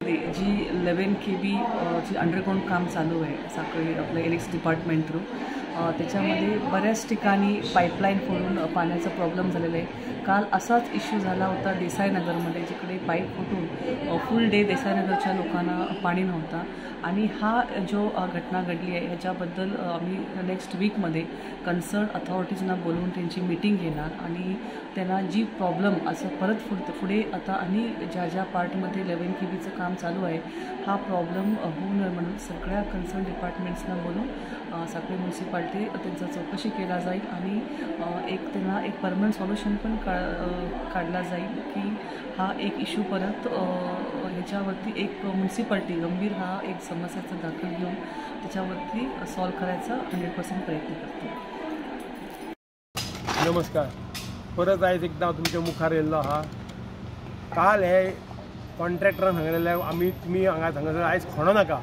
जी 11 KB जी underground काम चालू आहे साखळी आपलं इलेक्ट्रिक डिपार्टमेंट थ्रू, त्याच्यामध्ये बऱ्याच ठिकाणी पाईपलाईन फोडून पाण्याचा प्रॉब्लेम झालेला आहे. काल असाच इश्यू झाला होता देसाईनगरमध्ये, जिकडे पाईप फुटून फुल डे देसाईनगरच्या लोकांना पाणी नव्हता. आणि हा जो घटना घडली आहे ह्याच्याबद्दल आम्ही नेक्स्ट वीकमध्ये कन्सर्न अथॉरिटीजना बोलवून त्यांची मीटिंग घेणार आणि त्यांना जी प्रॉब्लेम असं परत पुढे आता आणि ज्या ज्या पार्टमध्ये 11 KBचं काम चालू आहे हा प्रॉब्लेम होऊ नये म्हणून सगळ्या कन्सर्न डिपार्टमेंट्सना बोलून साखळी म्युन्सिपाल्टी त्यांचा चौकशी केला जाईल आणि एक त्यांना एक परमनंट सॉल्युशन पण काढला जाईल की हा एक इश्यू परत ह्याच्यावरती एक म्युन्सिपाल्टी गंभीर हा एक समस्याचा दाखल घेऊन त्याच्यावरती सॉल्व करायचा 100% प्रयत्न करते. नमस्कार, परत आयज एकदा तुमच्या मुखार येयल्लो आहा. काल हे कॉन्ट्रॅक्टरान सांगलेले आमी तुमी हांगा हांगासर आयज खणो नाका,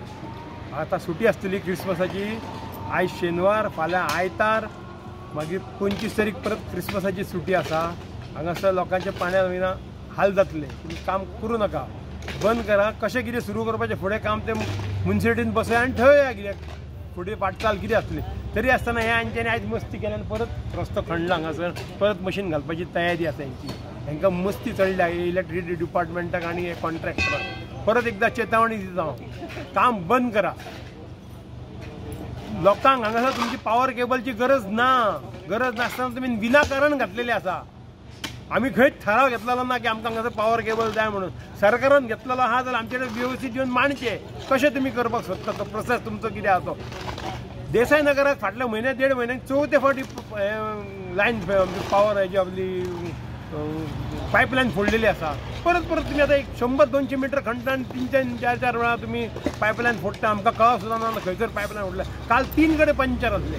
आतां सुटी आसतली क्रिसमसाची, आयज शेनवार, फाल्यां आयतार, मागीर 25 तारीख परत क्रिसमसाची सुटी आसा. हांगासर लोकांच्या पाण्या विना हाल जातले, तुमी काम करूं नाका, बंद करा. कशें कितें सुरू करपाचें फुडें काम तें म्युन्सिपालिटीन बसया आनी ठेवया, कित्याक फुडें वाटचाल कितें आसतली. तरी आसतना हे हांच्यांनी आयज मस्ती केल्या आनी परत रस्तो खणला हांगासर, परत मशीन घालपाची तयारी आसा हेंची. हेंकां मस्ती चडल्या इलेक्ट्रिसिटी डिपार्टमेंटाक आनी हे कॉन्ट्रॅक्टराक. परत एकदां चेतावणी दिता हांव, काम बंद करा. लोकांक हांगासर तुमची पावर केबलची गरज ना, गरज नासतना तुमी विनाकारण घातलेली आसा. आमी खंयच थाराव घेतलेलो ना की आमकां हांगासर पावर केबल जाय म्हणून. सरकारान घेतलेलो आहा जाल्यार आमचे कडेन वेवस्थीत येवन मांडचें कशें तुमी करपाक सोदता, तो प्रोसेस तुमचो कितें आहा तो. देसाय नगराक फाटल्या म्हयन्या देड म्हयन्याक चवथे फावटी लायन पावर हेजी आपली पायपलायन फोडलेली आसा. परत परत तुमी आतां एक 100-200 मिटर खणटा आनी 3-4 4 वेळा तुमी पायपलायन फोडटा. आमकां कळो सुद्दां ना खंयसर पायपलायन फोडल्या. काल 3 कडेन पंक्चर आसले,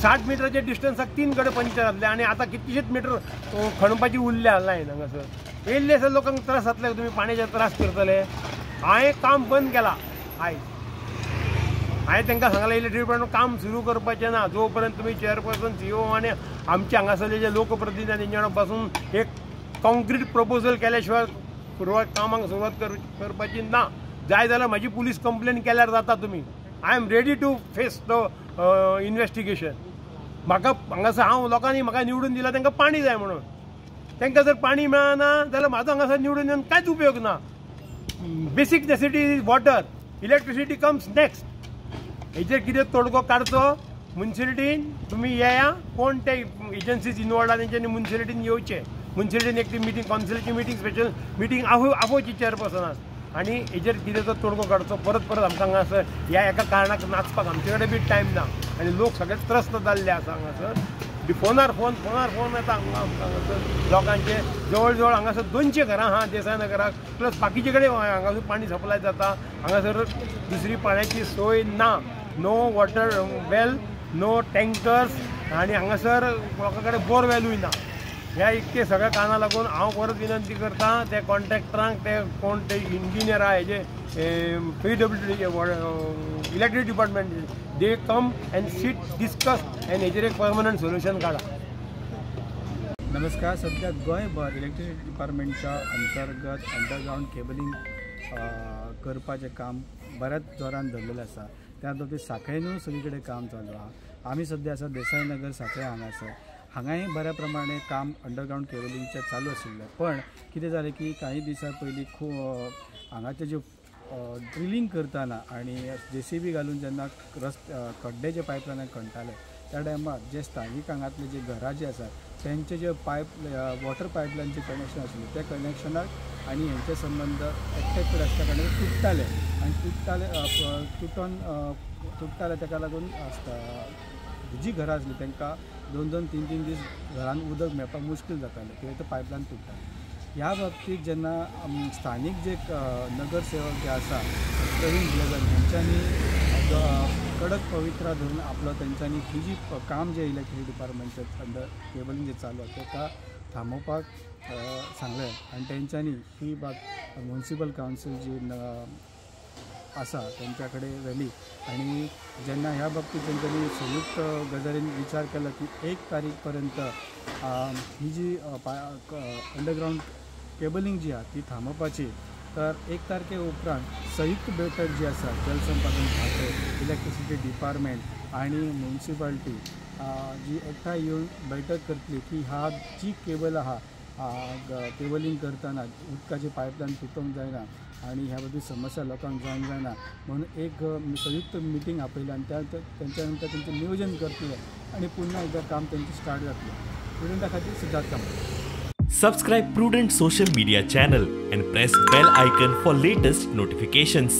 60 मिटराच्या डिस्टन्साक 3 कडेन पंक्चर आसले आनी आतां कितलेशेच मिटर खणपाची उरल्या लायन हांगासर. येयल्ले आसा लोकांक त्रास जातले, तुमी पाण्याचे त्रास करतले. हांवें काम बंद केलां आयज. हांवें तांकां सांगलें इलेक्ट्रिक डिपार्टमेंट काम सुरू करपाचें ना जो पर्यंत तुमी चेअरपर्सन, CEO आनी आमचे हांगासरले जे लोकप्रतिनिधी आनी तेंच्या वांगडा बसून एक कॉन्क्रीट प्रपोजल केल्या शिवाय सुरवात कामाक सुरवात करपाची ना. जाय जाल्यार म्हाजी पुलीस कंप्लेन केल्यार जाता तुमी. I am ready to face the investigation. म्हाका हांगासर हांव लोकांनी म्हाका निवडून दिला तांकां पाणी जाय म्हणून, तांकां जर पाणी मेळना जाल्यार म्हाजो हांगासर निवडून येवन कांयच उपयोग ना. Basic necessity is water, electricity comes next. हेजेर कितें तोडगो काडचो म्युन्सिपालिटीन तुमी येया, कोण ते एजन्सीज इनवॉल्ड आहा तेंच्यांनी म्युन्सिपालिटीन येवचें. म्युन्सिपालिटीन एक ती मिटींग, कावन्सिलाची मिटींग, स्पेशल मिटींग आफोवची चेअरपर्सनाक आनी हेजेर कितें तो तोडगो काडचो. परत परत आमकां हांगासर ह्या एका कारणाक नाचपाक आमचे कडेन बी टायम ना आनी लोक सगळे त्रस्त जाल्ले आसा हांगासर. फोनार फोन, फोनार फोन येता हांगा आमकां हांगासर लोकांचे. जवळ जवळ हांगासर 200 घरां आहा देसाय नगराक, प्लस बाकीचे कडेन हांगासर पाणी सप्लाय जाता. हांगासर दुसरी पाण्याची सोय ना, no water well, no tankers आनी हांगासर लोकां कडेन बोरवेलूय ना. ह्या इतके सगळ्या कारणां लागून हांव परत विनंती करता ते कॉन्ट्रॅक्टरांक, ते कोण ते इंजिनियर आहा हेजे PWD electric department, they come and sit, discuss and हेजेर एक परमनंट सोल्युशन काडा. नमस्कार. सध्या गोंयभर इलेक्ट्रिसिटी डिपार्टमेंटच्या अंतर्गत अंडरग्रावंड केबलिंग करपाचें काम बऱ्याच जोरान धरलेलें आसा. त्या बाबतींत साखळेनूय सगळे कडेन काम चालू आहा. आमी सद्या आसा देसाय नगर साखळे हांगासर. हांगाय बऱ्या प्रमाणे काम अंडरग्रावंड केबलिंगचें चालू आशिल्लें, पण कितें जालें की काही दिसां पयलीं खूब हांगाचें ज्यो ड्रिलींग करतना आनी JCB घालून जेन्ना खड्डे जे पायपलायनाक खणटाले त्या टायमार जे स्थानीक हांगातले जे घरां जी आसात तेंचे जे पायप वॉटर पायपलायनचें कनेक्शन आशिल्लें त्या कनेक्शनाक आनी हेंचे संबंद एकटेक आसल्या कारणान तुट्टाले आनी तुट्टाले ताका लागून जी घरां आसली तांकां 2-2, 3-3 दीस घरान उदक मेळपाक मुश्कील जातालें, कित्याक ते पायपलायन तुट्टालें. ह्या बाबतींत जेन्ना स्थानीक जे नगरसेवक जे आसा प्रवीण ब्लेझन हेंच्यांनी कडक पवित्रा धरून आपलो तेंच्यांनी ही जी काम जे इलेक्ट्रिसिटी डिपार्टमेंटचे अंडर केबलिंग जे चालू आसा ताका थांबोवपाक सांगलें आनी तेंच्यांनी ही बाब म्युनिसिपल कावन्सील जी आसा तेंच्या कडेन व्हेली आनी जेन्ना ह्या बाबतींत तेंच्यांनी संयुक्त गजालीन विचार केलो की 1 तारीख पर्यंत ही जी अंडरग्रावंड केबलिंग जी आहा ती थांबोवपाची तर 1 तारखे उपरांत संयुक्त बैठक जी आसा जलसंपादन खातें, इलेक्ट्रिसिटी डिपार्टमेंट आनी म्युनिसिपालिटी जी एकठांय येवन बैठक करतली की ह्या जी केबल आहा केबलिंग करतना उदकाची पायपलायन तुटोवंक जायना आनी ह्या बाबतींत समस्या लोकांक जावंक जायना म्हणून एक संयुक्त मिटींग आपयली आनी त्या तेंच्या नंतर तेंचें नियोजन करतले आनी पुन्हा एकदा काम तेंचें स्टार्ट जातलें. प्रुडंटा खातीर Siddharth Kamat. Subscribe Prudent social media channel and press bell icon for latest notifications.